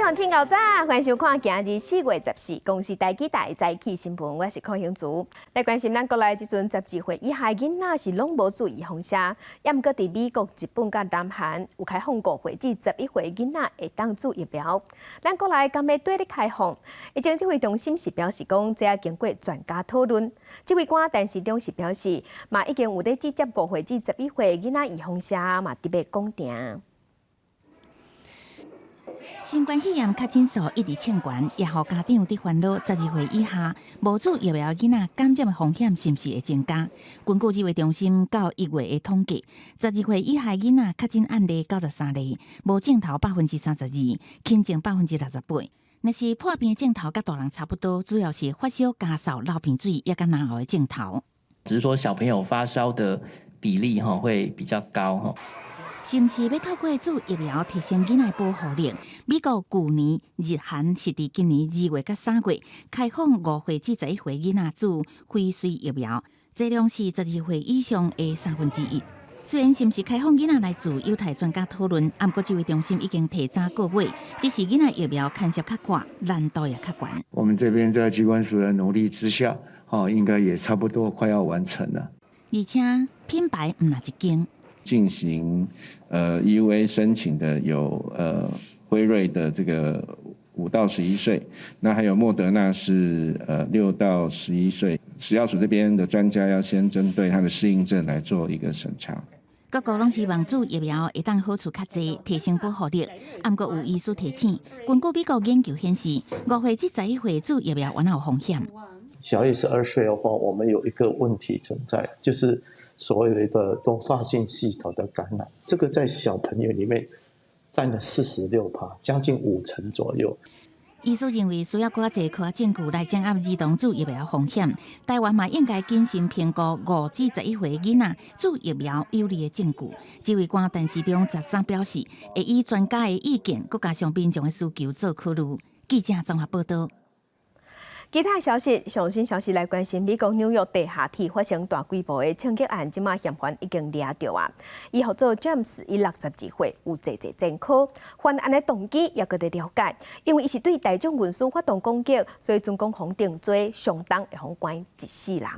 行請夠早，歡迎收看今日4月14公視台語台早起新聞，我是柯興竹。來關心咱國內這陣12歲以下囡仔是攏無注預防射，也毋過佇美國、日本佮南韓有開放5歲至11歲囡仔會當注疫苗。咱國內敢欲綴咧開放？疫情指揮中心是表示講，這欲經過專家討論。指揮官陳時中是表示，嘛已經有咧注接5歲至11歲囡仔預防射，嘛特別講定。新冠肺炎確診數一直衝懸，也予家長佇煩惱12歲以下無注疫苗囡仔感染的風險是毋是會增加？根據指揮中心到1月的統計，十二歲以下囡仔確診案例93例，無症頭32%，輕症68%。若是破病的症頭佮大人差不多，主要是發燒、咳嗽、流鼻水，抑佮咽喉的症頭。只是說小朋友發燒的比例哈會比較高哈。是毋是欲透過注疫苗提升囡仔保護力？美國舊年、日韓是佇今年2月佮3月開放5歲至11歲囡仔注輝瑞疫苗，劑量是十二歲以上的三分之一。雖然是毋是開放囡仔來注，有待專家討論，毋過指揮中心已經提早購買，只是囡仔疫苗牽涉較闊，難度也較懸。我們這邊在疾管署的努力之下，應該也差不多快要完成了。而且品牌毋但一間。進行EUA 申請的有輝瑞的這個5到11歲，那還有莫德納是6到11歲。食藥署這邊的專家要先針對它的適應症來做一個審查。各國攏希望注疫苗會當好處較濟，提升保護力。毋過有醫師提醒，根據美國研究顯示，5歲至11歲注疫苗還有風險。小於12歲的話，我們有一個問題存在，就是所謂的多發性系統的感染，這個在小朋友裡面佔了46%，將近五成左右。醫師認為需要閣較濟科學證據來掌握兒童注疫苗風險。台灣嘛應該謹慎評估5至11歲囡仔注疫苗有利的證據。指揮官陳時中13表示，會以專家的意見，閣加上民眾的需求做考慮。記者綜合報道。其他消息，上新消息來關心美國紐約地下鐵發生大規模的槍擊案，這馬嫌犯已經掠著啊！伊號做詹姆斯，伊62歲，有濟濟前科，犯案的動機猶閣咧了解，因為伊是對大眾運輸發動攻擊，所以準講予定罪，上重會予關一世人。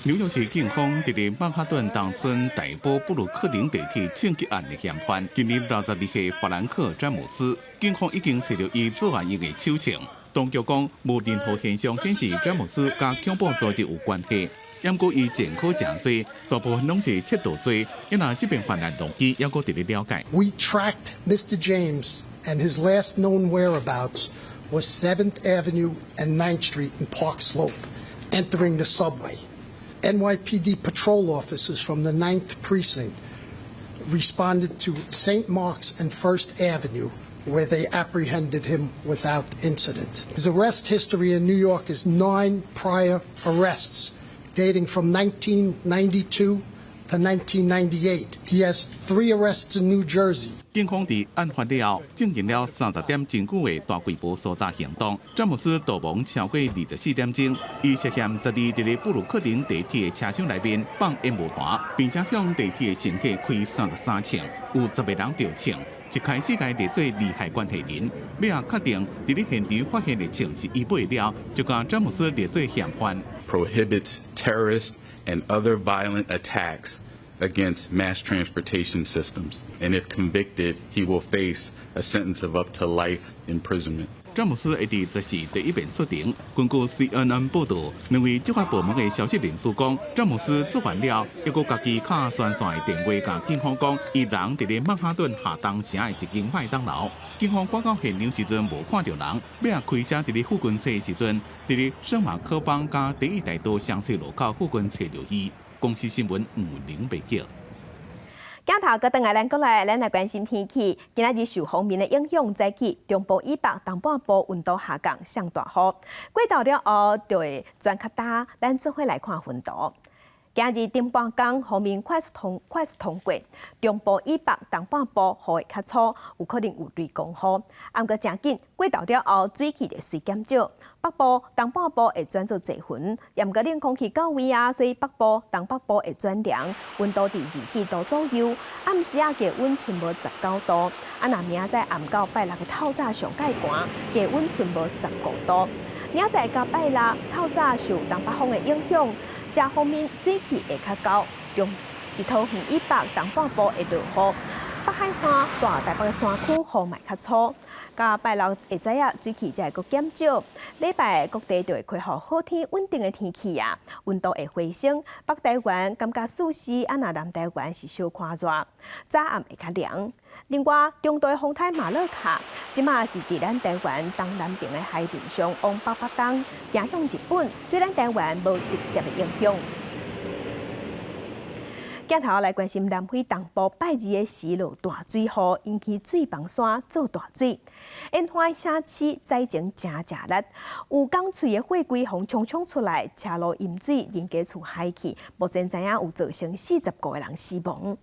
紐約市警方佇咧曼哈頓東村大堡布魯克林地鐵槍擊案的嫌犯，今年62歲法蘭克詹姆斯，警方已經揣著伊作案用的手槍。當局講，無任何現象顯示詹姆斯佮恐怖組織有關係。毋過伊前科誠濟，大部分攏是竊盜罪。因而這邊犯案動機猶閣佇咧了解。 We tracked Mr. James and his last known whereabouts was 7th Avenue and 9th Street in Park Slope, entering the subway. NYPD patrol officers from the 9th Precinct responded to St. Mark's and First Avenue, where they apprehended him without incident. His arrest history in New York is nine prior arrests dating from 1992 to 1998. He has three arrests in New Jersey. 警方佇案發了後，進行了30點鐘久的大規模搜查行動。詹姆斯逃亡超過24點鐘，伊涉嫌十二佇咧布魯克林地鐵的車廂內面放煙霧彈，並且向地鐵的乘客開33槍，有10個人著槍。一開始共伊列做利害關係人，尾仔確定佇咧現場發現的槍是伊買了，就共詹姆斯列做嫌犯。 Prohibits terrorist and other violent attacks against mass transportation systems. And if convicted, he will face a sentence of up to life imprisonment. 詹姆斯會佇14第一遍出庭。根據 CNN 報導，兩位執法部門的消息人士講，詹姆斯作案了，猶閣家己敲專線的電話，共警方講，伊人佇咧曼哈頓下東城的一間麥當勞。警方趕到現場時陣無看著人，尾仔開車佇咧附近揣時陣，佇咧聖馬可坊佮第一大道相切路口附近揣著伊。公視新聞吳玲報道。鏡頭閣轉來咱國內，咱來關心天氣。今仔日受鋒面的影響，早起中部以北、東半部溫度下降，上大雨。過晝了後就會轉較焦，咱做伙來看雲圖。今日頂半工鋒面快速通過，中部以北、東半部雨會較粗，有可能有雷公雨。毋過誠緊過晝了後，水汽就隨減少。北部、東半部會轉做濟雲，毋過冷空氣到位啊，所以北部、東北部會轉涼，溫度佇24度左右。暗時仔低溫賰無19度，啊若明仔載暗到拜六的透早上蓋寒，低溫賰無15度。明仔載佮拜六透早受東北風的影響。這方面水汽會較高，中佇桃園以北、東半部會落雨，北海岸、大台北的山區雨嘛較粗。到拜六下晝仔，水汽才會閣減少。禮拜各地就會恢復好天穩定的天氣啊，溫度會回升。北台灣感覺舒適，啊若南台灣是小可熱，早暗會較涼。另外，中度風颱馬樂卡，這馬是佇咱台灣東南邊的海面上往北北東行向日本，對咱台灣無直接的影響。鏡頭來關心南非東部拜二的時落大水雨，引起水崩山做大水，沿海城市災情誠食力，有港喙的貨櫃予衝衝出來，車路淹水，人家厝海去，目前知影有造成45個人死亡。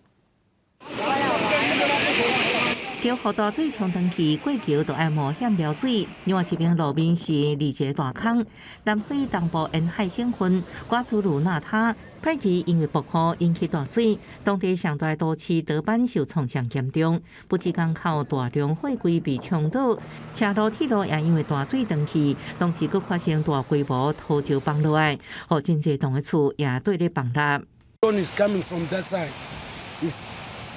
橋予大水沖轉去，過橋就愛冒險撩水。另外一邊路面是二一个大坑。南非東部沿海省份瓜祖魯納他，拜二因為暴雨引起大水，當地上大都市德班受創上嚴重，不止港口大量貨櫃被沖倒，車路鐵路也因為大水斷去，同時閣發生大規模土石崩落來，予真濟棟的厝也綴咧崩塌。 Is coming from that side.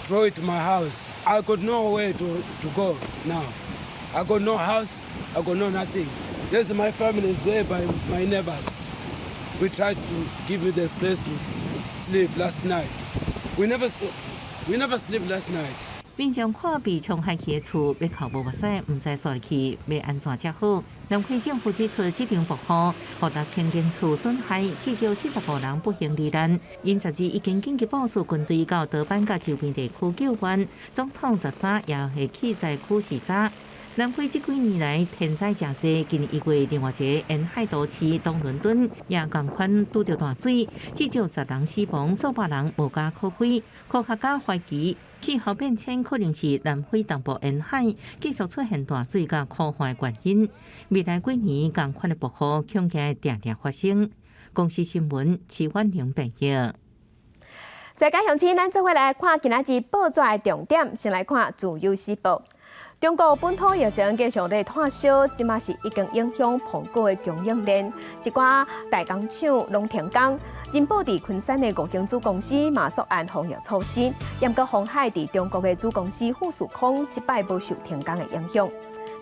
Throw it to my house. I got nowhere to go now. I got no house. I got no nothing. There's my family is there by my neighbors. We tried to give me the place to sleep last night. We never sleep last night. 民眾看被沖海去的厝，欲哭無目屎，毋知紲入去欲按怎才好。南非政府指出，這場暴雨予6000間厝損害，至少45人不幸罹難。𪜶12已經緊急部署軍隊到德班佮周邊地區救援，總統13也會去災區視察。南非這幾年來天災誠濟，今年1月另外一個沿海都市東倫敦也仝款拄著大水，至少10人死亡，數百人無家可歸。科學家懷疑氣候變遷可能是南非東部沿海繼續出現大水佮苦旱的原因。未來幾年仝款的暴雨恐驚會定定發生。公視新聞徐婉玲編譯。世界鄉親，咱做伙來看今仔日報紙的重點，先來看《自由時報》。中國本土疫情繼續咧湠燒，這馬是已經影響蘋果的供應鏈，一寡大工廠攏停工。仁寶佇昆山的五間子公司嘛煞按防疫措施，毋過鴻海佇中國的子公司富士康這擺無受停工的影響。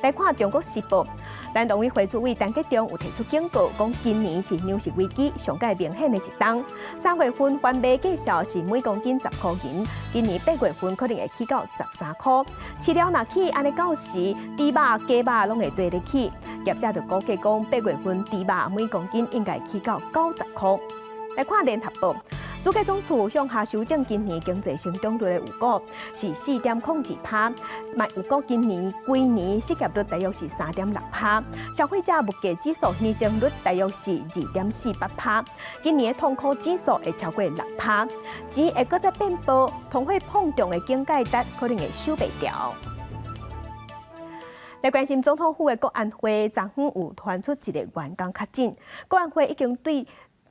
來看《中國時報》，咱農委會主委陳吉仲有提出警告，講今年是糧食危機上蓋明顯的一冬。3月份番麥價數是每公斤10箍銀，今年8月份可能會起到13箍。飼料若起，按呢到時豬肉、雞肉攏會綴咧起。業者就估計講，8月份豬肉每公斤應該起到90箍。來看聯合報，主計總處向下修正今年經濟成長率的預估是4.02%，嘛預估今年規年失業率大約是3.6%，消費者物價指數年增率大約是2.48%，今年的通貨指數會超過6%，錢會閣再變薄，通貨膨脹的警戒值可能會守袂牢。來關心總統府的國安會，昨昏有傳出一個員工確診，國安會已經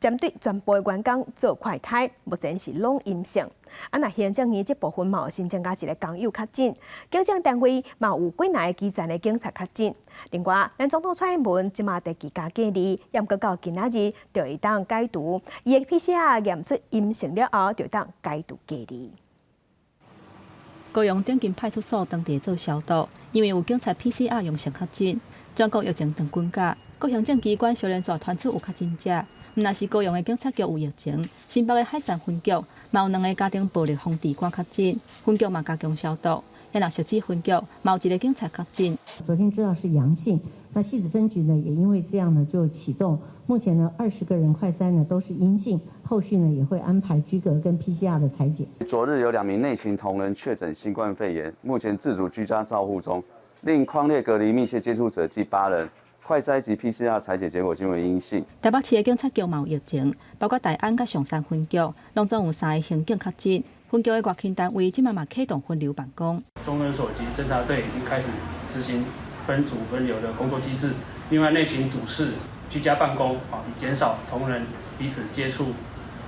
針對全部的員工做快篩，目前是攏陰性。啊，若行政院這部分嘛有新增加一個工友確診，警政單位嘛有幾若個基層的警察確診。另外，咱總統蔡英文這馬佇居家隔離，毋過到今仔日就會當解除，伊的 PCR 驗出陰性了後，就當解除隔離。高雄頂金派出所當地做消毒，因為有警察 PCR 陽性確診，全國疫情長滾價，各行政機關相連續傳出有確診者。毋但是高雄的警察局有疫情，新北的海山分局嘛有兩个家庭暴力防治官確診，分局嘛加強消毒。遐若汐止分局嘛有一個警察確診。昨天知道是陽性，那汐止分局呢也因為這樣呢就啟動，目前呢20個人快篩呢都是陰性，後續呢也會安排居隔跟 PCR 的採檢。昨日有兩名內勤同仁確診新冠肺炎，目前自主居家照護中，另匡列隔離密切接觸者計八人。快篩及 PCR 採檢結果均為陰性。台北市的警察局嘛有疫情，包括大安佮松山分局，攏總有三个刑警確診。分局的外勤單位這馬嘛啟動分流辦公。綜合所及偵查隊已經開始執行分組分流的工作機制。另外，內勤組室居家辦公啊，以減少同仁彼此接觸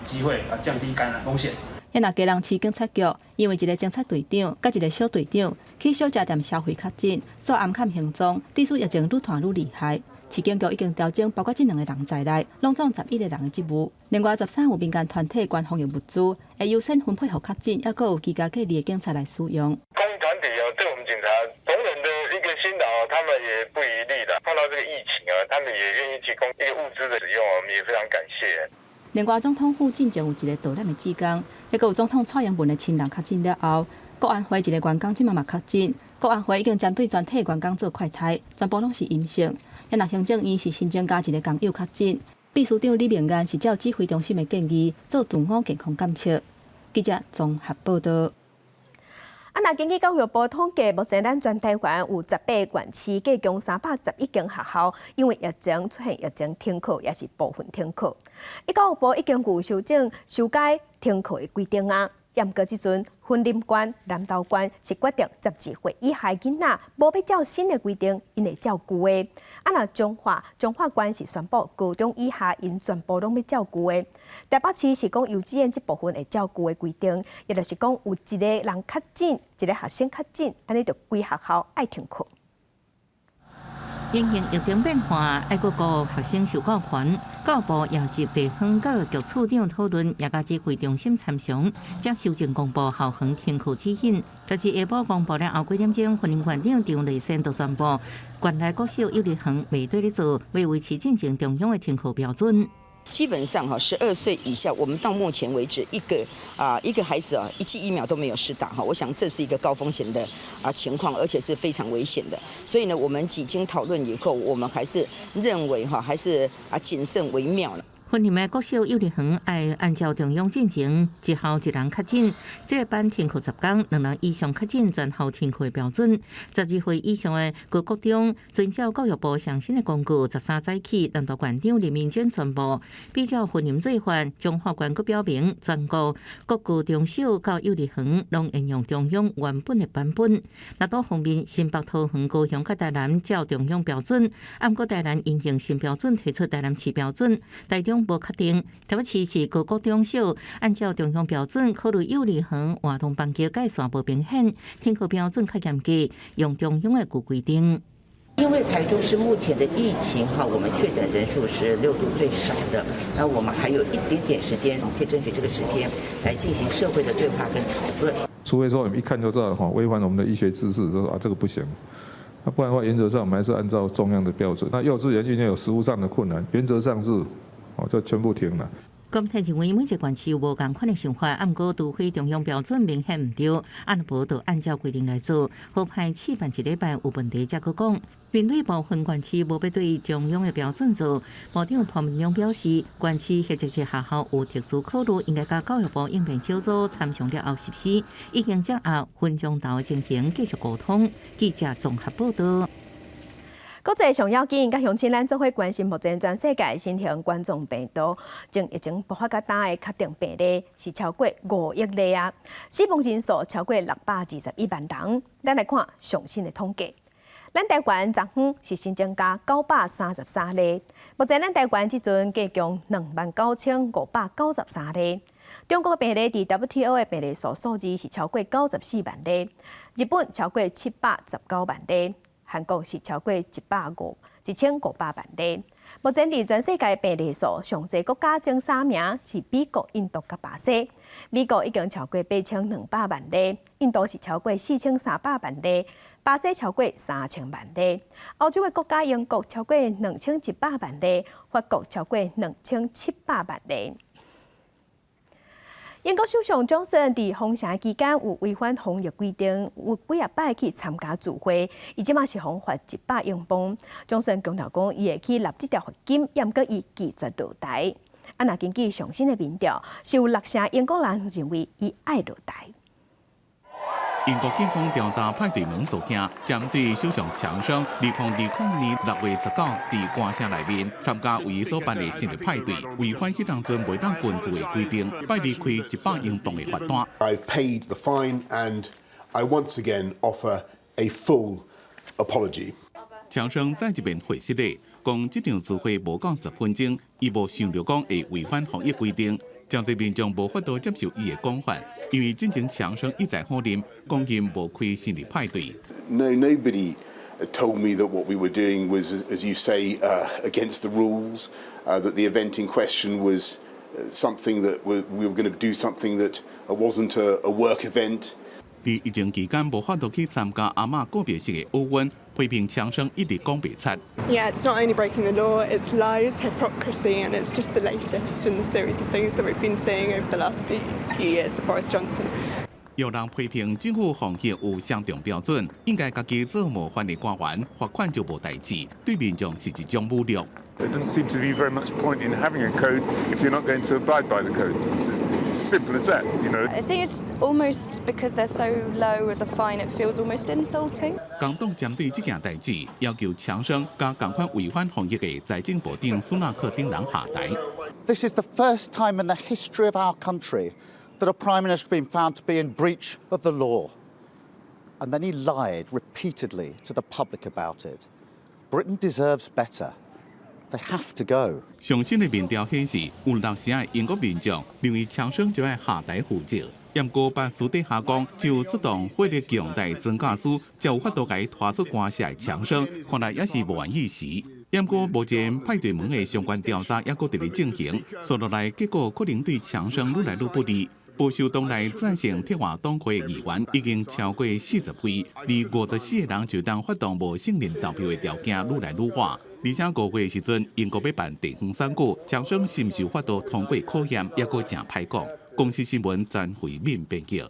機會，啊，降低感染風險。也若基隆市警察局，因為一个偵察隊長佮一个小隊長去小食店消費確診，煞暗崁行蹤，致使疫情愈傳愈厲害。市警局已經調整包括這兩個人在內，攏總11個人的職務。另外，13有民間團體捐防疫物資，會優先分配予確診，抑閣有居家隔離的警察來使用。公益團體啊，對我們警察同仁的一個辛勞，他們也不遺餘力的。碰到這個疫情啊，他們也願意提供一個物資的使用，我們也非常感謝。另外，總統府進前有一个導覽的志工，抑閣有總統蔡英文的親人確診了後，國安會一个員工這馬嘛確診，國安會已經針對全體員工做快篩，全部攏是陰性。也若行政院是新增加一个工友確診，秘書長李明安是照指揮中心的建議做自我健康監測。記者綜合報道。啊，若根據教育部統計，目前咱全台灣有18個縣市，計共311間學校，因為疫情出現疫情停課，抑是部分停課。教育部已經有修正修改停課的規定啊。毋過這陣，雲林縣、南投縣是決定12歲以下囡仔無欲照新的規定，𪜶會照舊的。啊，若彰化彰化縣是宣布高中以下𪜶全部攏欲照舊的。台北市是講幼稚園這部分會照舊的規定，也就是講有一个人確診，一个學生確診，按呢就規學校愛停課。因應疫情變化，愛閣顧學生受教權，教育部邀集地方教育局處長討論，也佮指揮中心參詳，才修正公布校園停課指引。14下晡公布了後幾點鐘，雲林縣長張麗善就宣布，縣內國小幼兒園袂綴咧做，欲維持進前中央的停課標準。基本上哈，12歲以下，我們到目前為止一個孩子啊，一劑疫苗都沒有施打哈，我想這是一個高風險的情況，而且是非常危險的。所以呢，我們幾經討論以後，我們還是認為哈，還是謹慎為妙。雲林的國小幼兒園愛按照中央進前，一校一人確診，這个班停課10天，兩人以上確診全校停課的標準。12歲以上的高國中遵照教育部上新的公告，13早起，南投縣長林明珍宣布，比照雲林做法，彰化縣閣表明，全國各高中小到幼兒園攏沿用中央原本的版本。若多方面，新北桃園、高雄佮台南照中央標準，毋過台南因應新標準提出台南市標準，台中無確定。台北市是高國中小按照中央標準，考慮幼兒園活動班級界線無明顯，停課標準較嚴格，用中央的舊規定。因為台中市目前的疫情哈，我們確診人數是六都最少的，那我們還有一點點時間，我們可以爭取這個時間來進行社會的對話跟討論。除非說你一看就知道哈，違反我們的醫學知識，說啊這個不行。那不然的話，原則上我們還是按照中央的標準。那幼稚園因為有實務上的困難，原則上是哦就全部停了。國泰認為每一個縣市有無仝款的想法，毋過除非中央標準明顯毋對，按無就按照規定來做。好歹試辦一禮拜有問題才閣講。面對部分縣市無欲對中央的標準做，部長潘文忠表示，縣市或者是學校有特殊考慮，應該佮教育部應變小組參詳了後實施，已經將後分鐘頭的情形繼續溝通。記者綜合報道。國際上要緊，佮鄉親咱做伙關心目前全世界新型冠狀病毒，從疫情爆發到今的確定病例是超過5億例啊，死亡人數超過621萬人。咱來看上新的統計，咱台灣昨昏是新增加933例，目前咱台灣這陣計共29,593例。中國病例佇 WTO 的病例數數字是超過94萬例，日本超過719萬例。韓國是超過1500萬例。目前佇全世界病例數上濟國家前三名是美國、印度佮巴西。美國已經超過8200萬例，印度是超過4300萬例，巴西超過3000萬例。歐洲的國家英國超過2100萬例，法國超過2700萬例。英國首相強森佇封城期間有違反防疫規定，有幾仔擺去參加聚會，伊這馬是予罰100英鎊。強森強調講，伊會去納這條罰金，毋過伊拒絕落台。啊，若根據上新的民調，是有六成英國人認為伊愛落台。英國警方調查派對門事件，針對首相強生2020年6月19佇官舍內面參加為伊所辦的生日派對，違反彼當陣袂當群聚的規定，拜二開100英鎊的罰單。 I've paid the fine and I once again offer a full apology. 強生再一遍回釋咧，講這場聚會無夠10分鐘，伊無想著講會違反防疫規定。誠濟民眾無法度接受伊的講法，因為進前強生一再否認，講𪜶無開生日派對。 No, nobody told me that what we were doing was, as you say, against the rules, that the event in question was something that we were going to do something that wasn't a work event. 佇疫情期間無法度去參加阿嬤告別式的奧運，批評強生一直講袂出。 Yeah, it's not only breaking the law, it's lies, hypocrisy, and it's just the latest in the series of things that we've been seeing over the last few years of Boris Johnson. 有人批評政府防疫有雙重標準，應該家己做模範的官員，罰款就無代誌，對民眾是一種侮辱。 There doesn't seem to be very much point in having a code if you're not going to abide by the code. It's as simple as that. I think it's almost because they're so low as a fine, it feels almost insulting. 工黨針對這件代誌，要求強生佮仝款違反防疫的財政部長蘇納克等人下台。 This is the first time in the history of our country that a prime minister has been found to be in breach of the law. And then he lied repeatedly to the public about it. Britain deserves better. They have to go. 上新的民調顯示，有六成的英國民眾認為強生就愛下台負責。毋過捌私底下講，只有出動火力強大裝甲師，才有法度共伊拖出官舍的強生，看來也是無礙意思。毋過目前派對門的相關調查猶閣佇咧進行，紲落來結果可能對強生愈來愈不利。保守黨內贊成撤換黨魁的議員已經超過40位，離54個人就當發動無信任投票的條件愈來愈遠。而且5月時陣，英國欲辦地方選舉，強生是毋是有法度通過考驗，猶閣誠歹講。公視新聞詹慧敏編輯。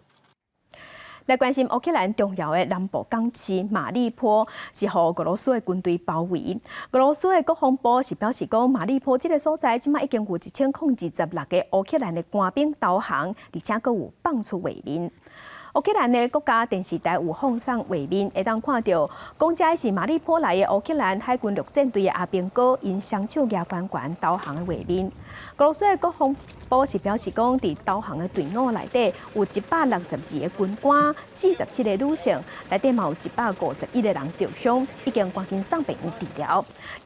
來關心烏克蘭重要的南部港市馬利坡是予俄羅斯的軍隊包圍。俄羅斯的國防部是表示講，馬利坡這个所在這馬已經有1026個烏克蘭的官兵投降，而且閣有放出畫面。烏克蘭的國家電視台有放送畫面，會當看著講這是馬利坡來的烏克蘭海軍陸戰隊的阿兵哥，𪜶雙手舉懸懸投降的畫面。俄羅斯的國防部是表示講，佇投降的隊伍內底有162個軍官、47個女性，內底嘛有151個人受傷，已經趕緊送病院治療。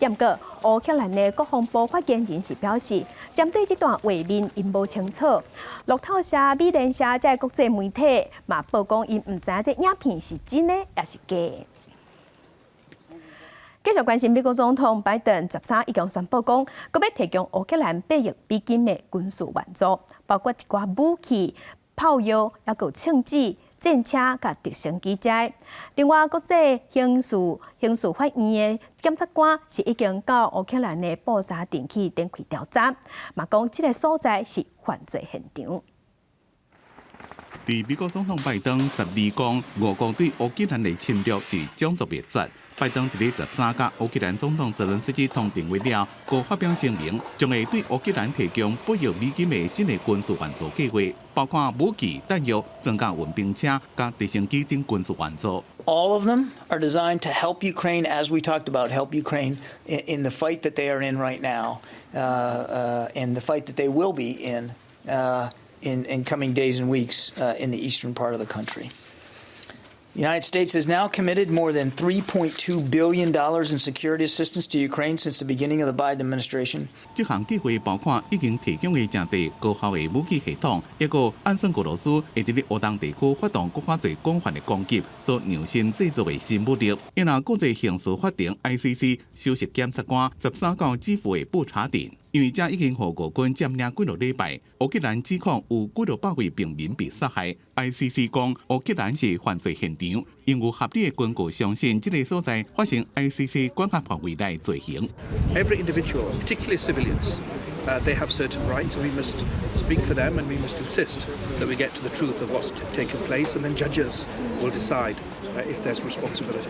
毋過，烏克蘭的國防部發言人是表示，針對這段畫面，𪜶無清楚。路透社、美聯社這國際媒體嘛報講，𪜶毋知影這影片是真的抑是假的。繼續關心美國總統拜登13已經宣布講，閣欲提供烏克蘭8億美金的軍事援助，包括一寡武器、炮藥，猶閣有槍支、戰車佮直升機遮。另外，國際刑事法院的檢察官是已經到烏克蘭的布查鎮去展開調查，嘛講這个所在是犯罪現場。佇美國總統拜登十二講，俄國對烏克蘭的侵略是種族滅絕。拜登佇咧13佮烏克蘭總統澤倫斯基通電話了，閣發表聲明，將會對烏克蘭提供8億美金的新的軍事援助計劃，包括武器、彈藥、裝甲運兵車、佮直升機等軍事援助。 All of them are designed to help Ukraine, as we talked about, help Ukraine in the fight that they are in right now, and the fight that they will be in coming days and weeks in the eastern part of the country. The United States has now committed more than $3.2 billion in security assistance to Ukraine since the beginning of the Biden administration. 這項計劃包括已經提供的誠濟高效的武器系統，抑閣按算俄羅斯會佇咧烏東地區發動閣較濟廣泛的攻擊，所量身製作的新武力。因為國際刑事法庭 ICC 首席檢察官13到基輔的布查鎮，因為這已經予俄軍佔領幾落禮拜，烏克蘭指控有幾落百位平民被殺害。ICC 講烏克蘭是犯罪現場，𪜶有合理的根據相信這个所在發生 ICC 管轄範圍內罪行。 Every individual, particularly civilians, they have certain rights, and we must speak for them, and we must insist that we get to the truth of what's taken place, and then judges will decide if there's responsibility.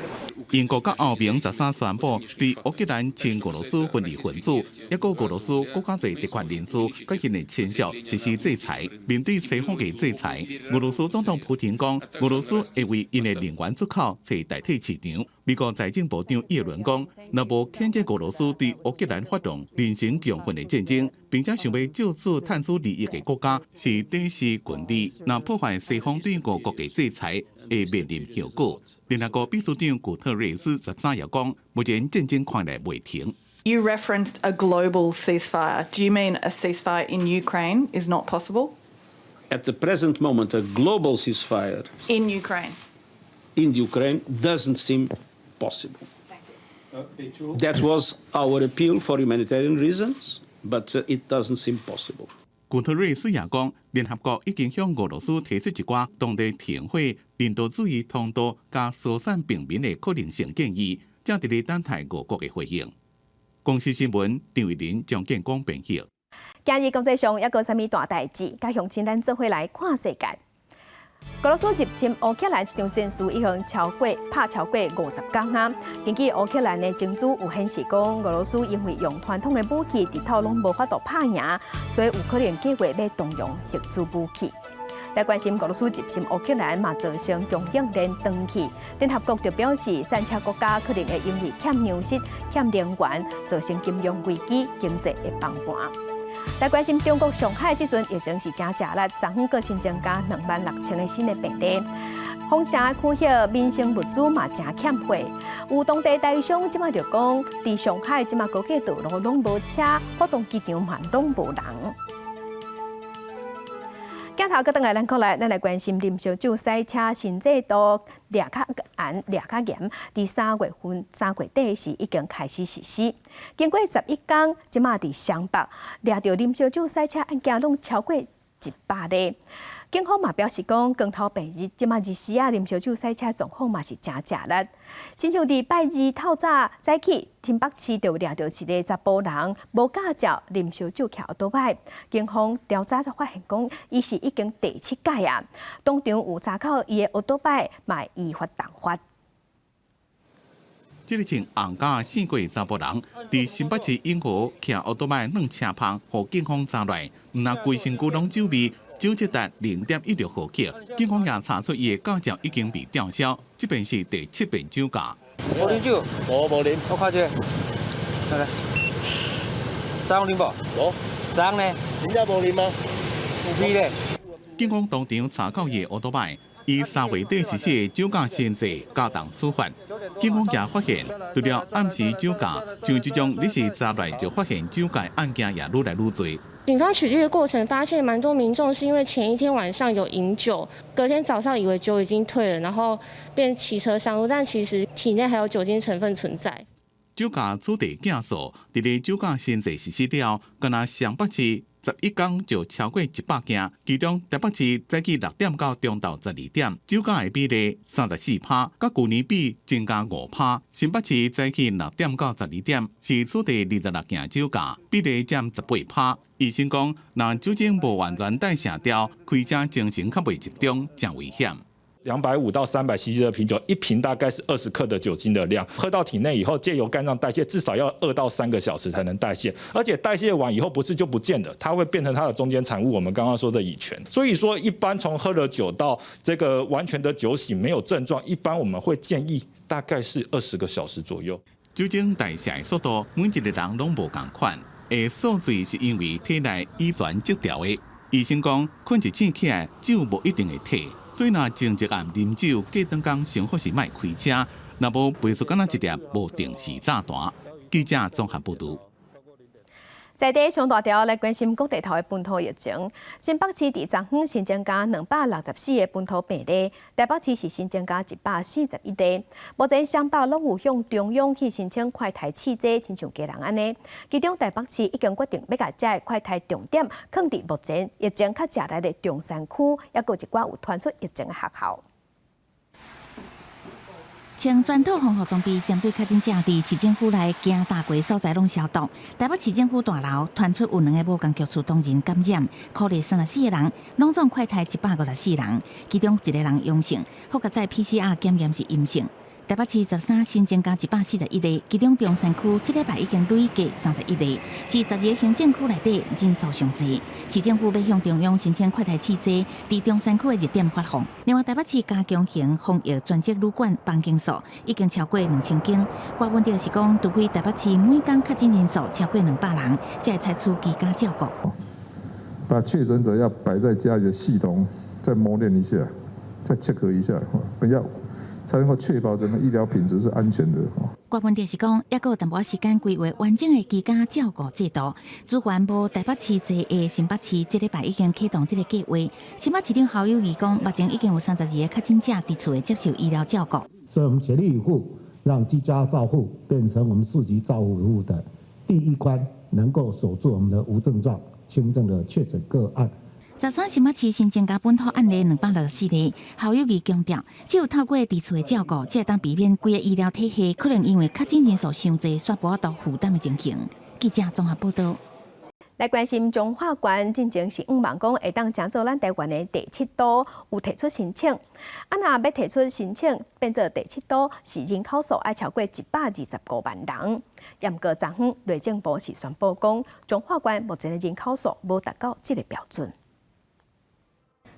英國佮歐盟13宣布對烏克蘭親俄羅斯分離分子，抑閣俄羅斯閣較濟特權人士佮𪜶的親屬實施制裁。面對西方的制裁，俄羅斯總統普廷講，俄羅斯會為𪜶的能源出口揣代替市場。美國財政部長耶倫講，若無譴責俄羅斯對烏克蘭發動人身強姦的戰爭，並且想欲藉此賺取利益的國家是短視近利，若破壞西方對俄國的制裁，會面臨後果。聯合國秘書長古特瑞斯13也講，目前戰爭看來袂停。 You referenced a global ceasefire. Do you mean a ceasefire in Ukraine is not possible? At the present moment, a global ceasefire in Ukraine in Ukraine doesn't seem possible. That was our appeal for humanitarian reasons, but it doesn't seem possible. 古特瑞斯也講，聯合國已經向俄羅斯提出一寡當地停火、人道主義通道佮疏散平民的可能性建議，正佇咧等待俄國的回應。公視新聞張偉林、張建光編譯。今日國際上猶閣有啥物大代誌？佮鄉親咱做伙來看世界。俄羅斯入侵烏克蘭這場戰事已經超過拍超過50工啊！根據烏克蘭的情資有顯示講，俄羅斯因為用傳統的武器，直透攏無法度拍贏，所以有可能計劃欲動用核子武器。來關心俄羅斯入侵烏克蘭嘛，造成供應鏈斷去。聯合國就表示，散赤國家可能會因為欠糧食、欠能源，造成金融危機、經濟會崩盤。來關心中國上海這陣疫情是誠食力，昨昏閣新增加26,000個新的病例。封城區域民生物資嘛誠欠貨，有當地台商這馬就講，佇上海這馬高架道路攏無車，浦東機場嘛攏無人。鏡頭閣轉來咱國內，咱來關心啉燒酒駛車新制度掠較嚴、掠較嚴，佇3月份、3月底時已經開始實施。經過11工，這馬佇雙北掠著啉燒酒駛車案件攏超過100例。警方嘛表示講，光頭白日這馬日時啊，啉燒酒駛車狀況嘛是誠食力。親像禮拜二透早早起，新北市就掠著一個查埔人無駕照啉燒酒騎歐多擺，警方調查才發現講，伊是已經第七擺啊。當場有查扣伊的歐多擺，嘛依法重罰。這個穿紅甲四歲查埔人，佇新北市永和騎歐多擺攆車棚，予警方查來，毋但規身軀攏酒味。酒測達0.16毫克，警方也查出伊的駕照已經被吊銷，這遍是第七遍酒駕。無啉酒？無無啉。我看者，來，昨昏啉無？無。昨昏呢？真正無啉嗎？有味咧。警方當場查扣伊的歐多擺，以3月底實施的酒駕新制加重處罰。警方也發現，除了暗時酒駕，像這種日時查來就發現酒駕案件也愈來愈濟。警方取締的過程，發現蠻多民眾是因為前一天晚上有飲酒，隔天早上以為酒已經退了，然後便騎車上路，但其實體內還有酒精成分存在。酒駕取締競賽，佇咧酒駕新制實施了，干焦雙北市11工就超過100件，其中台北市早起6點到中晝12點，酒駕的比例34趴，佮舊年比增加5趴。新北市早起6點到12點是取締26件酒駕，比例佔18趴。醫生講，若酒精無完全代謝掉，開車精神較袂集中，誠危險。 250到300 cc 的啤酒，一瓶大概是20克的酒精的量，喝到體內以後，借由肝臟代謝，至少要2到3個小時才能代謝，而且代謝完以後不是就不見了，它會變成它的中間產物，我們剛剛說的乙醛。所以說，一般從喝了酒到這個完全的酒醒沒有症狀，一般我們會建議大概是20個小時左右。酒精代謝的速度，每一個人攏無仝款，會宿醉是因為體內乙醛積掉的。醫生講，睏一醒起來，酒無一定會退。所以若前一暗啉酒，隔轉工上好是莫開車，若無袂輸敢若一粒無定時炸彈。記者綜合報導。在地上大條來關心國內頭的本土疫情，新北市佇昨昏新增加264個本土病例，台北市是新增加141例。目前雙北攏有向中央去申請快篩試劑，親像家人按呢。其中台北市已經決定欲共這个快篩重點囥佇目前疫情較食力的中山區，抑閣有一寡有傳出疫情的學校。穿全套防護裝備，針對確診者佇市政府內行大過所在攏消毒。台北市政府大樓傳出有兩個無仝局處同仁感染，隔離34個人，攏總快篩154人，其中一個人陽性，復較再 PCR 檢驗是陰性。台北市13新增加141例，其中中山區這禮拜已經累計31例，是12个行政區內底人數上濟。市政府欲向中央申請擴大試劑，佇中山區的熱點發放。另外，台北市加強型防疫專職旅館房間數已經超過2000間。掛問題是講，除非台北市每工確診人數超過200人，才會採取居家照顧。把確診者要擺在家裡的系統，再磨練一下，再 check 一下，不要。才能夠確保整個醫療品質是安全的。郭問題是講，猶閣有淡薄仔時間規劃完整的居家照顧制度。資源無台北市濟的新北市，這禮拜已經啟動這个計劃。新北市長侯友宜講，目前已經有32个確診者佇厝內接受醫療照顧。所以，我們全力以赴，讓居家照護變成我們四級照護服務的第一關，能夠守住我們的無症狀、輕症的確診個案。 13新北市新增加本土案例264例，侯友宜強調，只有透過佇厝的照顧，才會當避免規个醫療體系可能因為確診人數傷濟，煞無法度負擔的情形。記者綜合報道。來關心彰化縣進前是向望講會當成做咱台灣的第七都，有提出申請。啊，若欲提出申請變做第七都，是人口數愛超過125萬人。毋過昨昏內政部是宣布講，彰化縣目前的人口數無達到這个標準。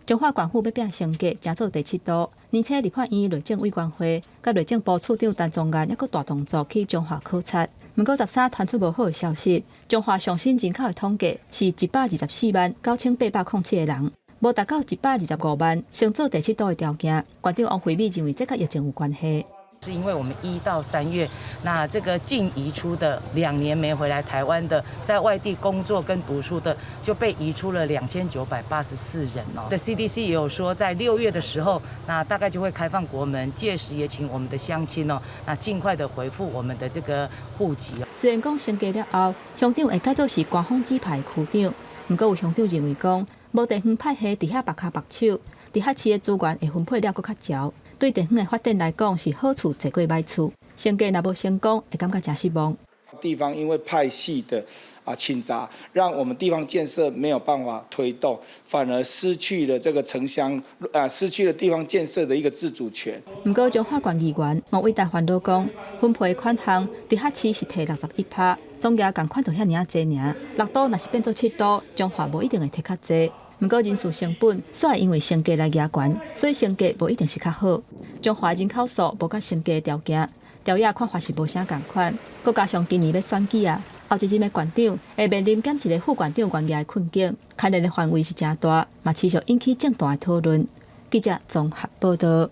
彰化縣府欲拼升格，成做第七都。年初立法院內政委員會佮內政部處長陳宗彥，猶閣大動作去彰化考察。毋過13傳出無好的消息，彰化上新人口的統計是124萬9807個人，無達到125萬，升做第七都的條件。縣長王惠美認為這佮疫情有關係。是因為我們1到3月，那這個淨移出的2年沒回來台灣的，在外地工作跟讀書的，就被移出了2984人哦。的 CDC 也有說，在6月的時候，那大概就會開放國門，屆時也請我們的鄉親哦，那盡快的回復我們的這個戶籍。雖然講升格了後，鄉長會改做是官方指派區長，毋過有鄉長認為講，無地方派系佇遐縛跤縛手，直轄市的資源會分配了閣較焦。對地方的發展來講是好處濟過歹處，升格若無成功，會感覺誠失望。地方因為派系的傾軋，讓我們地方建設沒有辦法推動，反而失去了這個城鄉啊，失去了地方建設的一個自主權。毋過彰化縣議員吳偉大煩惱講，分配款項直轄市是提61趴，總額仝款就遐爾仔濟爾。六都若是變做七都，彰化無一定會提較濟。毋過人事成本煞會因為升格來加懸，所以升格無一定是較好。彰化人口數無佮升格條件，朝野看法是無啥仝款。閣加上今年欲選舉啊，後一任的縣長會面臨減一个副縣長懸額的困境，牽連的範圍是誠大，嘛持續引起政壇的討論。記者綜合報道。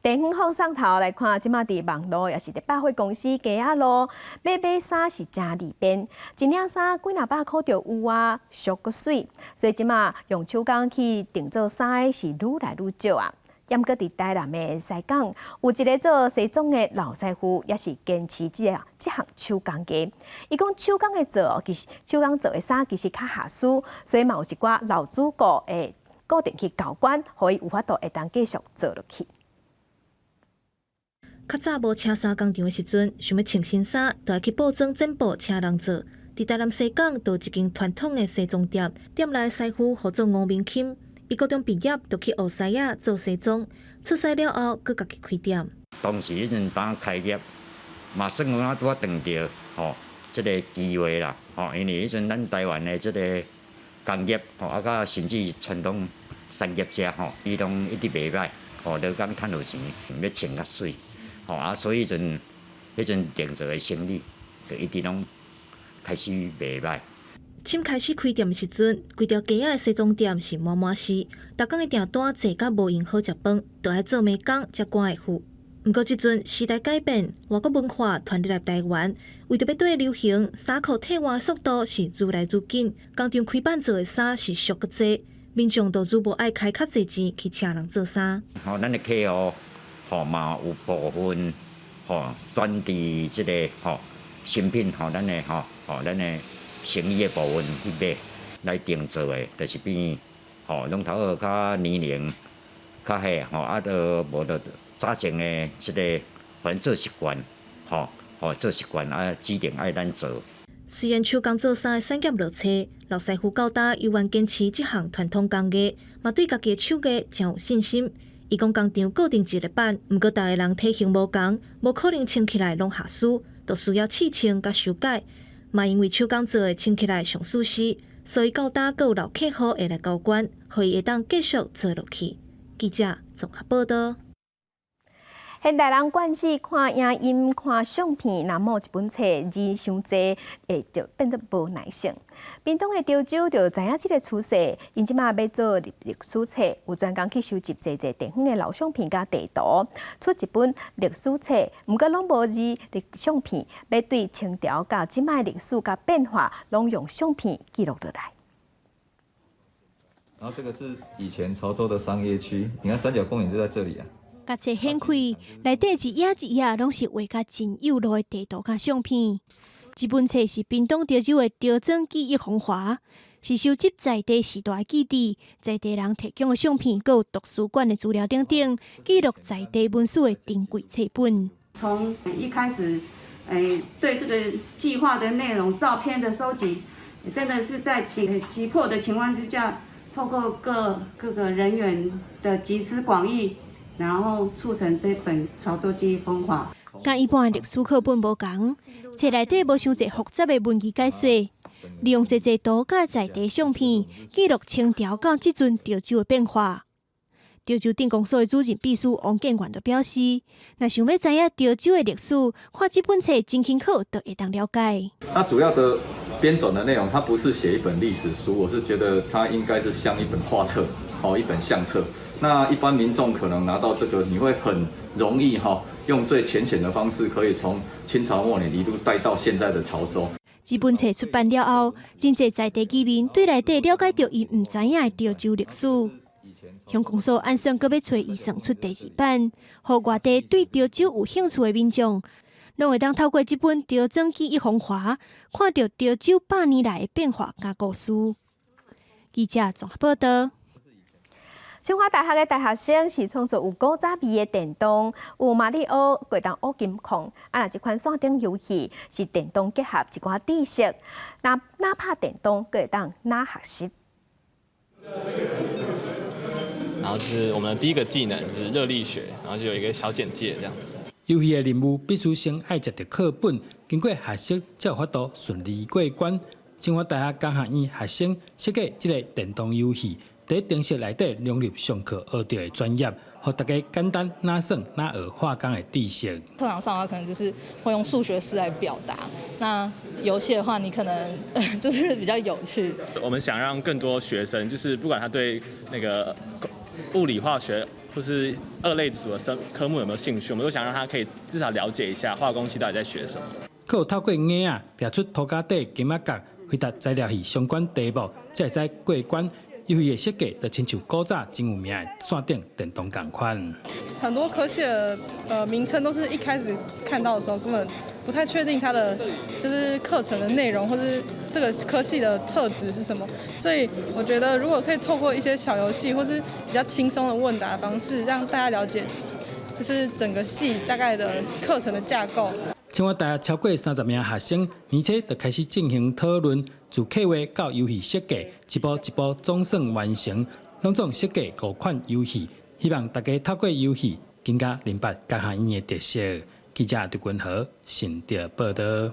地方放送頭來看，這馬佇網路抑是佇百貨公司街仔路欲買衫是誠利便，一領衫幾若百箍就有啊，俗閣媠。所以這馬用手工去定做衫的是愈來愈少啊。毋過佇台南的西港，有一个做西裝的老師傅，也是堅持這項手工藝。伊講手工的做，其實手工做的衫其實較合身，所以嘛有一寡老主顧會固定去交關，予伊有法度會當繼續做落去。較早無車衫工廠的時陣，想欲穿新衫，就愛去布莊剪布請人做。佇台南西港，就有一間傳統的西裝店，店內師傅號做吳明欽。伊高中畢業就去學師仔做西裝，出師了後，閣家己開店。當時彼陣當開業，嘛算講啊拄仔撞著吼，這个機會啦，吼，因為彼陣咱台灣的這个工業吼，啊，佮甚至傳統產業者吼，伊攏一直袂䆀，吼，勞工趁有錢，欲穿較媠，吼啊，所以彼陣定做的生意，就一直攏開始袂䆀。欽開始開店的時陣，規條街仔的西裝店是滿滿是，逐工的訂單濟甲無閒好食飯，就愛做暝工才趕會赴。毋過這陣時代改變，外國文化傳入來台灣，為著欲綴流行，衫褲替換速度是愈來愈緊。工廠開板做的衫是俗閣濟，民眾就愈無愛開較濟錢去請人做衫。吼，咱的客戶吼嘛有部分吼轉佇這个吼新品吼，咱的生意的部分去買來定做的，就是變吼攏頭較年齡較細吼，啊，都無就早前的這个反正做習慣，吼吼做習慣啊，指定愛咱做。雖然手工做衫的產業落衰，老師傅到今猶原堅持這項傳統工藝，嘛對家己的手藝誠有信心。伊講工廠固定一個版，毋過逐个人體型無仝，無可能穿起來攏合適，就需要試穿佮修改。嘛因為手工做的穿起來上舒適，所以到今閣有老客戶會來交關，予伊會當繼續做落去。記者綜合報道。現代人慣勢看影音、看相片，若無一本冊字傷濟，會就變做無耐性。屏東的潮州就知影這个趨勢，𪜶這馬欲做歷史冊，有專工去收集濟濟地方的老相片佮地圖，出一本歷史冊，毋過攏無字的相片，欲對清朝到這擺歷史佮變化，攏用相片記錄落來。然後這個是以前潮州的商業區，你看三角公園就在這裡啊。共冊掀開，內底一頁一頁攏是畫甲真有路的地圖佮相片。這本冊是屏東潮州的潮莊記憶風華，是收集在地時代記憶、在地人提供的相片，閣有圖書館的資料等等，記錄在地文史的珍貴冊本。從一開始，對這個計劃的內容、照片的收集，真的是在急迫的情況之下，透過各個人員的集思廣益。然後促成這本《潮州記憶風華》。佮一般的歷史課本無仝，冊內底無傷濟複雜的文字解說，利用濟濟圖佮在地相片，記錄清朝到這陣潮州的變化。潮州鎮公所的主任秘書王建元就表示，若想欲知影潮州的歷史，看這本冊真輕巧，就會當了解。它主要的編纂的內容，它不是寫一本歷史書，我是覺得它應該是像一本畫冊，哦，一本相冊。那一般民眾可能拿到這個，你會很容易哈，用最淺顯的方式，可以從清朝末年一路帶到現在的潮州。這本冊出版了後，真濟在地居民對內底了解著𪜶毋知影的潮州歷史。鄉公所按算閣欲揣預算出第二版，予外地對潮州有興趣的民眾，攏會當透過這本《潮莊記憶風華》，看著潮州百年來的變化佮故事。記者綜合報道。清華大學的大學生是創作有古早味的電動，有馬里奧會當挖金礦，啊，若這款線頂遊戲是電動結合一寡知識，若哪拍電動，閣會當哪學習。然後就是我們的第一個技能是熱力學，然後就有一個小簡介這樣子。遊戲的任務必須先愛食著課本，經過學習才有法度順利過關。清華大學工學院學生設計這个電動遊戲。佇程式內底融入上課學著的專業，予大家簡單哪算哪學化工的知識。課堂上的話，可能就是會用數學式來表達。那遊戲的話，你可能就是比較有趣。我們想讓更多學生，就是不管他對那個物理、化學或是二類組的生科目有沒有興趣，我們都想讓他可以至少了解一下化工系到底在學什麼。閣有透過眼仔掠出塗膠底金仔角，回答材料系相關題目，才會使過關。遊戲的設計就親像古早真有名的線頂電動仝款。很多科系的名稱都是一開始看到的時候根本不太確定它的就是課程的內容，或是這個科系的特質是什麼。所以我覺得如果可以透過一些小遊戲，或是比較輕鬆的問答方式，讓大家了解就是整個系大概的課程的架構。清華大學超過30名學生，年初就開始進行討論，自計劃到遊戲設計，一步一步總算完成，攏總設計五款遊戲，希望大家透過遊戲更加明白工學院的特色。記者劉君豪新竹報道。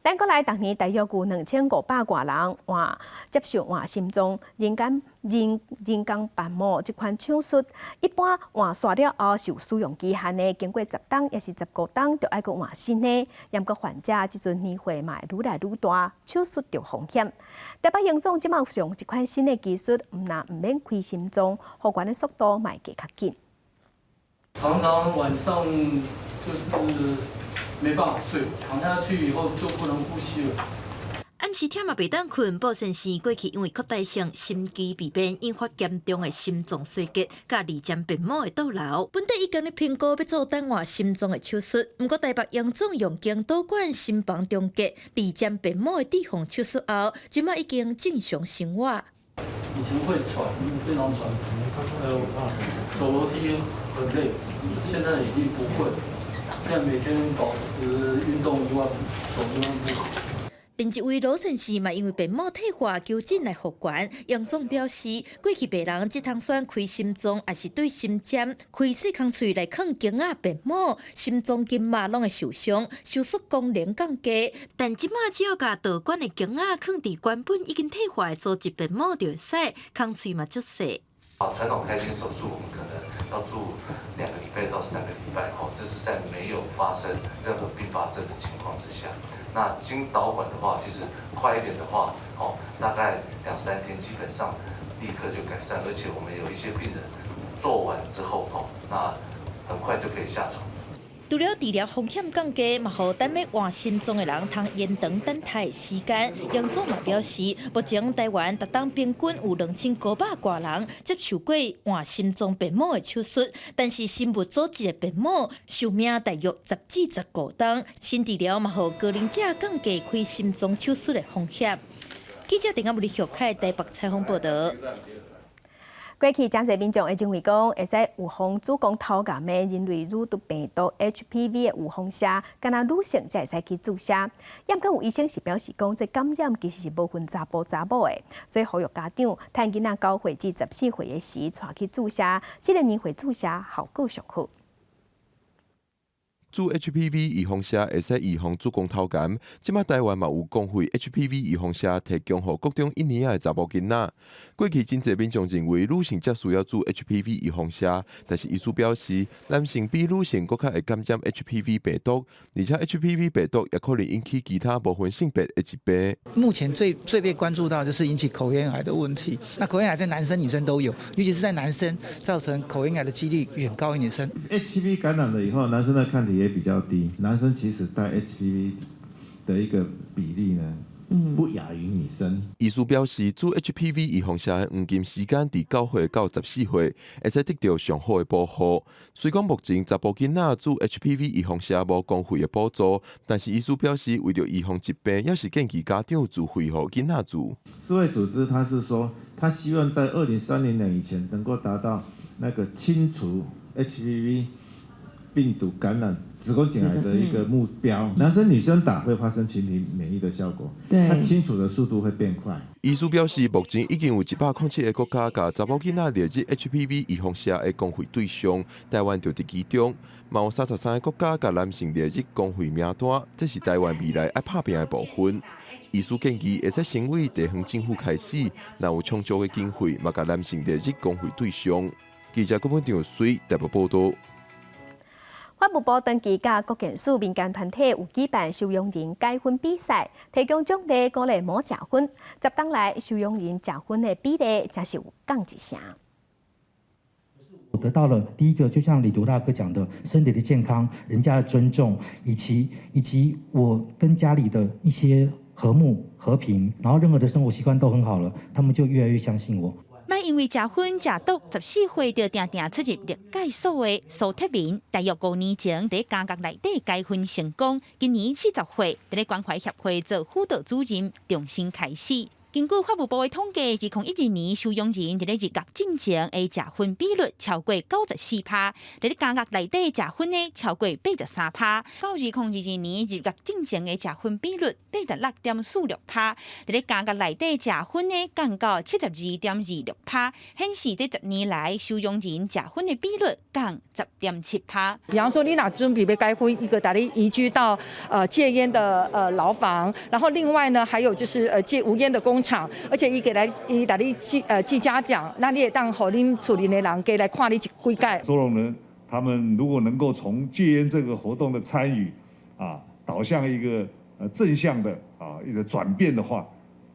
咱國內逐年大約有2500外人換接受換心臟人工瓣膜這款手術。一般換煞了後是有使用期限的，經過10冬抑是15冬就愛閣換新的。毋過患者這陣年歲嘛會愈來愈大，手術著風險。台北榮總這馬有用這款新的技術，毋但毋免開心臟，復原的速度嘛會加較緊。常常晚上就是沒辦法睡，躺下去以後就不能呼吸了。暗時忝嘛袂當睏，布先生過去因為擴大性心肌病變引發嚴重的心臟衰竭，佮二尖瓣膜的倒流。本底已經咧評估欲做等換心臟的手術，毋過台北榮總用經導管心房重建二尖瓣膜的置放手術後，這馬已經正常生活。以前會喘，非常喘，走樓梯很累，現在已經不會。現在每天保持運動1萬步，走1萬步。另一位羅先生嘛，因為便膜退化求診來復原。楊總表示，過去病人這通選開心臟，抑是對心針開細空喙來囥弓仔便膜，心臟筋膜攏會受傷，手術功能降低。但這馬只要共導管的弓仔囥佇原本已經退化的組織便膜就會使，空喙嘛足細。啊，傳統開心手術我們可能要住2個禮拜到3個禮拜，吼，這是在沒有發生任何併發症的情況之下。那經導管的話，其實快一點的話，哦，大概兩三天，基本上立刻就改善，而且我們有一些病人做完之後，哦，那很快就可以下床。除了治療風險降低，嘛予等欲換心臟的人通延長等待時間。楊總嘛表示，目前台灣逐冬平均有2500外人接受過換心臟瓣膜的手術，但是生物組織的瓣膜壽命大約10至15冬。新治療嘛予高齡者降低開心臟手術的風險。記者鄧阿木玉凱台北採訪報導。過去誠濟民眾會認為講，會使預防子宮頭癌的人類乳突病毒 HPV 的預防射，干焦女性才會使去注射。毋過有醫生是表示講，這感染其實是無分查埔查某的，所以呼籲家長，趁囡仔9歲至14歲的時，帶去注射，這个年歲注射效果上好。注 HPV 預防射會使預防子宮頭癌，這馬台灣嘛有公費 HPV 預防射提供予國中一年仔的查埔囡仔。過去真濟民眾認為女性才需要注 HPV 預防射，但是醫師表示，男性比女性閣較會感染 HPV 病毒，而且 HPV 病毒也可能引起其他無分性別的疾病。目前最最被關注到就是引起口咽癌的問題。那口咽癌在男生女生都有，尤其是在男生造成口咽癌的幾率遠高於女生。 HPV 感染了以後，男生的抗體也比較低，男生其實帶 HPV 的一個比例呢，不亞於女生。醫師表示，注 HPV 預防射的黃金時間佇9歲到14歲，會使得著上好的保護。雖講目前查埔囡仔注 HPV 預防射無公費的補助，但是醫師表示，為著預防疾病，猶是建議家長自費予囡仔注。世衛組織，他是說，他希望在2030年以前能夠達到那個清除 HPV 病毒感染子宮頸癌的一個目標，男生女生打會發生群體免疫的效果，它清除的速度會變快。醫師表示，目前已經有107個國家共查某囡仔列入 HPV 預防射的公費對象，台灣就佇其中。嘛有33個國家共男性列入公費名單，這是台灣未來愛拍拚的部分。醫師建議，會使先為地方政府開始，若有充足的經費，嘛共男性列入公費對象。記者郭本長水台北報導。法務部長期佮國健署民間團體有舉辦收容人解薰比賽，提供獎勵鼓勵無食薰。10冬來收容人食薰的比例，真是有降一成。我得到了第一個，就像李獨大哥講的，身體的健康，人家的尊重，以及我跟家裡的一些和睦和平，然後任何的生活習慣都很好了，他們就越來越相信我。莫因為食薰食毒，14歲就定定出入綠界所的蘇鐵明，大約5年前佇監獄內底解薰成功，今年40歲，佇咧關懷協會做輔導主任，重新開始。根據法務部的統計，2012年收容人佇咧入獄進前的食薰比率超過94%，佇咧監獄內底食薰的超過83%。到2022年入獄進前的食薰比率86.46%，佇咧監獄內底食薰的降到72.26%，顯示這10年來收容人食薰的比率降10.7%。比方說，你若準備欲解薰，伊會帶你移居到戒菸的牢房，然後另外呢，還有就是戒無菸的工廠，而且伊會來伊帶你寄嘉獎，那你會當予恁厝裡的人加來看你一幾擺。收容人他們如果能夠從戒菸這個活動的參與啊，導向一個正向的啊一個轉變的話，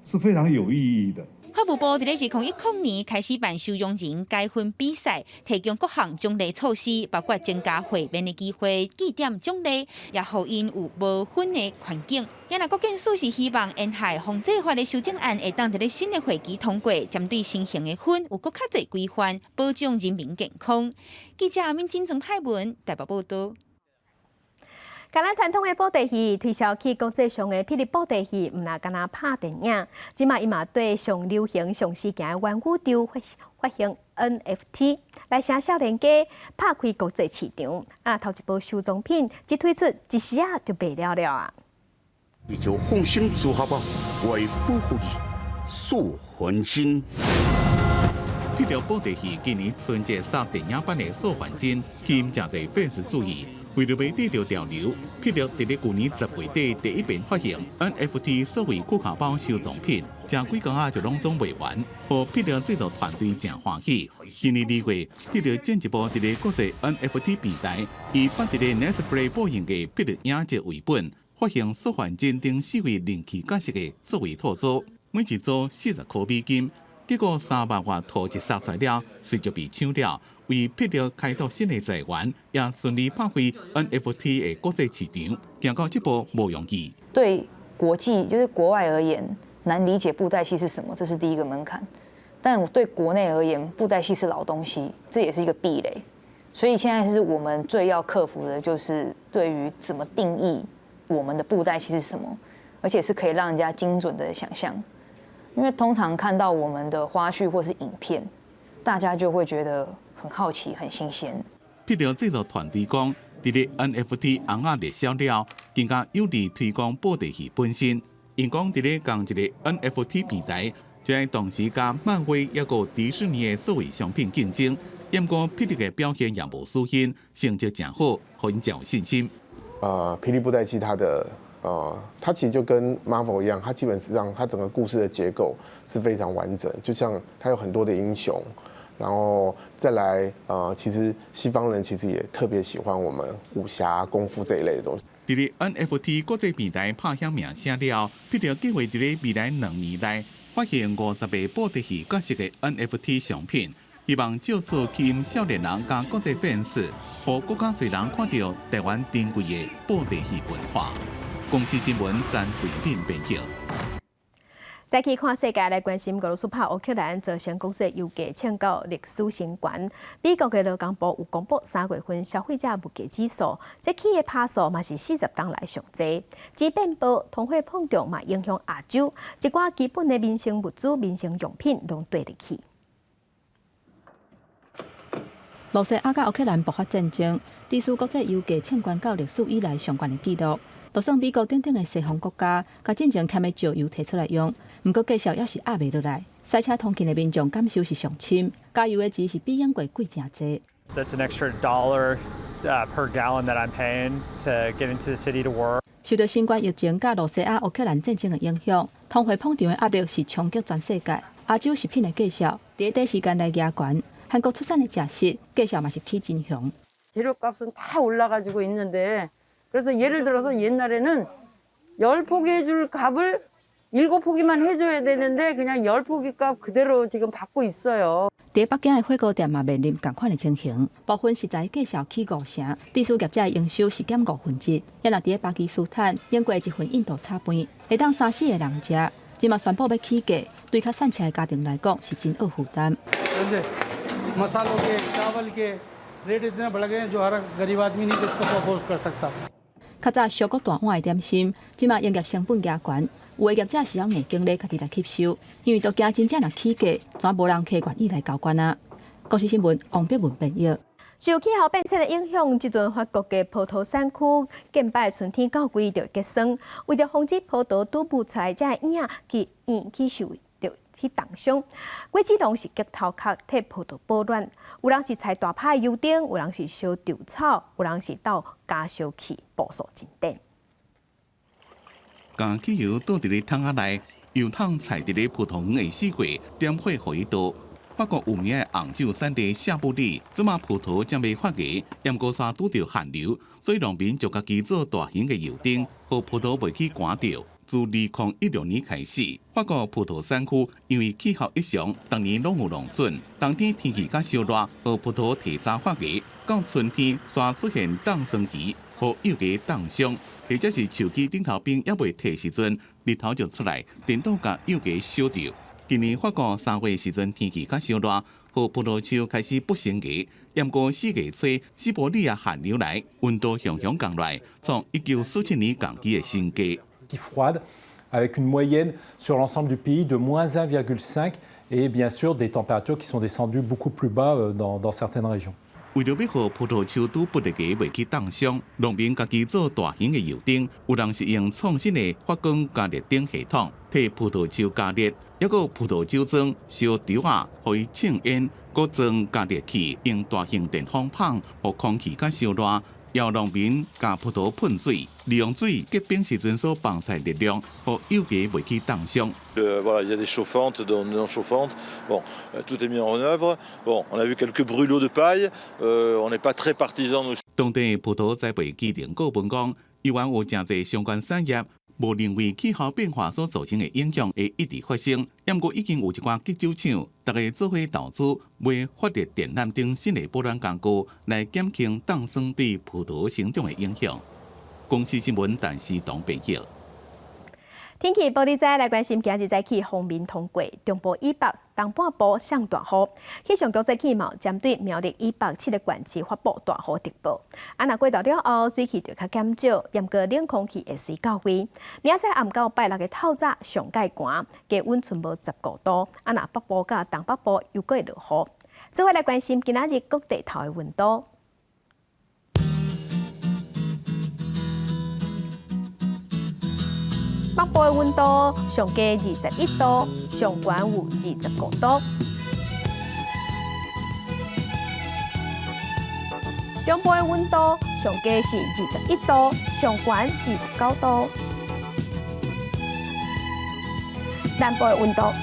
是非常有意義的。法務部佇咧2010年開始辦收容人解薰比賽，提供各項獎勵措施，包括增加會面的機會、記點獎勵，也予𪜶有無薰的環境。也若國健署是希望煙害防制法的修正案會當佇咧新的會期通過，針對新型的薰有閣較濟規範，保障人民健康。記者阿敏金曾派文台北報導。共咱傳統的布袋戲推銷去國際上的霹靂布袋戲，毋若干焦拍電影，這馬伊嘛對上流行、上時行的元宇宙發行 NFT 來請少年家拍開國際市場。啊，頭一波收藏品一推出，一時仔就賣了了啊！你就放心組合吧，我會保護你，素還真。霹靂布袋戲今年春節殺電影版的素還真，吸引誠濟粉絲注意。為著欲跟著潮流，霹靂佇咧舊年10月底第一遍發行 NFT 數位酷卡包收藏品，誠幾工仔就攏總賣完，予霹靂製作團隊誠歡喜。今年2月，霹靂進一步佇咧國際 NFT 平台，以捌佇咧 Netflix 播映的霹靂影集為本，發行素還真等四位人氣角色的數位套組，每一組40塊美金。結果3萬外套一殺出來了，隨就被搶了，為霹靂開拓新的財源，也順利拍開 NFT 的國際市場。行到這步無容易。對國際就是國外而言，難理解布袋戲是什麼，這是第一個門檻。但對國內而言，布袋戲是老東西，這也是一個壁壘。所以現在是我們最要克服的，就是對於怎麼定義我們的布袋戲是什麼，而且是可以讓人家精準的想象。因為通常看到我們的花絮或是影片，大家就會覺得很好奇、很新鮮。霹靂製作團隊講，佇咧 NFT 紅仔熱銷了，更加有利推廣布袋戲本身。𪜶講佇咧仝一个 NFT 平台，就愛同時佮漫威抑閣迪士尼的數位商品競爭。毋過霹靂的表現也無輸𪜶，成績誠好，予𪜶誠有信心。霹靂布袋戲它的。它其實就跟 Marvel 一樣，它基本上它整個故事的結構是非常完整，就像它有很多的英雄，然後再來，其實西方人其實也特別喜歡我們武俠功夫這一類的東西。佇咧 NFT 國際平台拍響名聲了，霹靂計劃佇咧未來2年內發行50個布袋戲角色的 NFT 商品，希望藉此吸引少年人佮國際粉絲，予閣較濟人看著台灣珍貴的布袋戲文化。公視新聞詹慧敏編輯。再去看世界來關心，俄羅斯拍烏克蘭造成國際油價創到歷史新高。美國的勞工部有公布3月份消費者物價指數，這起的趴數嘛是40冬來上濟。錢變薄，通貨膨脹嘛影響亞洲，一寡基本的民生物資、民生用品攏綴入去。羅西亞佮烏克蘭爆發戰爭，致使國際油價創懸到歷史以來上懸的紀錄。就算美國等等的西方國家，共進前欠的石油提出來用，毋過價數猶是壓袂落來。駛車通勤的民眾感受是上深，加油的錢是比往過貴誠濟。 That's an extra dollar per gallon that I'm paying to get into the city to work. 受著新冠疫情佮羅西亞烏克蘭戰爭的影響，通貨膨脹的壓力是衝擊全世界。亞洲食品的價數，佇短時間內加懸，韓國出產的食食價數嘛是起真雄。 재료값은다올라가지고있는데 그래서 예를 들어서 옛날에는 10포기 해줄 값을 7포기만 해줘야 되는데 그냥 10포기 값 그대로 지금 받고 있어요. 佇北京的火鍋店嘛面臨仝款的情形，部分食材價數起5成，致使業者的營收是減1/5。也若佇巴基斯坦，英國一份印度炒飯，會當三四個人食，這馬宣布欲起價，對較散赤的家庭來講是真惡負擔。 मसालों के चावल के रेट इतने बढ़ गए जो हर गरीब आदमी नहीं इसको अफोर्ड कर सकता。較早燒閣大碗的點心，這馬營業成本加懸，有的業者是猶硬經咧家己來吸收，因為都驚真正若起價，怎無人客願意來交關啊？公視新聞王碧文編譯。受氣候變遷的影響，這陣法國的葡萄產區近擺春天到季就結霜，為著防止葡萄拄孵出來這个嬰仔去嬰去受著去凍傷，果子農是激頭殼替葡萄保暖。有人是採大拍油燈，有人是燒稻草，有人是鬥加燒氣，步數真短。共汽油倒佇咧桶仔內，油桶踩佇咧葡萄園的四月，點火予伊倒。法國有名的紅酒產地夏布里，這馬葡萄正欲發芽，毋過煞拄著寒流，所以農民就家己做大型的油燈，予葡萄袂去寒著。自2016年開始，法國葡萄產區因為氣候異常，逐年攏有農損。冬天天氣較燒熱，予葡萄提早發芽；到春天，煞出現凍霜期，予幼芽凍傷，或者是樹枝頂頭冰猶未退時陣，日頭就出來，顛倒共幼芽燒著。今年法國3月時陣天氣較燒熱，予葡萄樹開始不成芽。毋過4月初，西伯利亞寒流來，溫度雄雄降來，創1947年仝期的新低。 Froide, avec une moyenne sur l'ensemble du pays de moins 1,5 et bien sûr des températures qui sont descendues beaucoup plus bas dans certaines régions. 為著欲予葡萄樹拄不熱芽袂去凍傷，農民家己做大型的油燈，有人是用創新的發光加熱燈系統，替葡萄樹加熱，抑閣葡萄酒莊燒稻仔，予伊沖煙，閣裝加熱器，用大型電風泵，予空氣較燒熱。予農民共葡萄噴水，利用水結冰時陣所放出熱量，予幼芽袂去凍傷。 Voilà, il y a des chauffantes, des non chauffantes. Bon, tout est mis en œuvre. Bon, on a vu quelques brûlots de paille. On n'est pas très partisans. 當地葡萄栽培基地顧問講，猶原有誠濟相關產業，無認為氣候變化所造成的影響會一直發生。毋過已經有一寡基酒廠，逐家做伙投資買發熱電纜等新的保暖工具，來減輕凍霜對葡萄生長的影響。公視新聞陳思彤編譯。天氣報你知，來關心今日早起鋒面通過，中部以北、東半部上大雨。氣象局早起嘛針對苗栗以北七個縣市發布大雨特報。啊，若過晝了後，水汽就較減少，毋過冷空氣會隨到位。明仔載暗到拜六的透早上蓋寒，低溫賰無15度。啊，若北部佮東北部又閣會落雨。做伙來關心今仔日各地頭的溫度。北部的溫度上低21度，上懸有25度。中部的溫度上低是21度，上懸29度。南部的溫度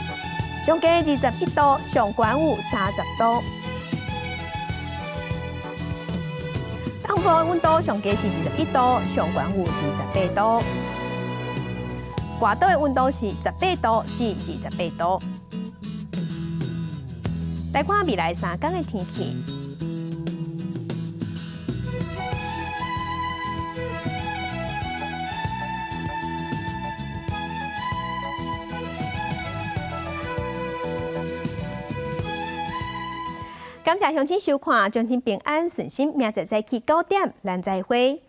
上低21度，上懸有30度。東部的溫度上低是21度，上懸有28度。外島的溫度是18度至28度。來看未來3天的天氣。感謝鄉親收看，祝恁平安順心，明仔載早起9點，咱再會。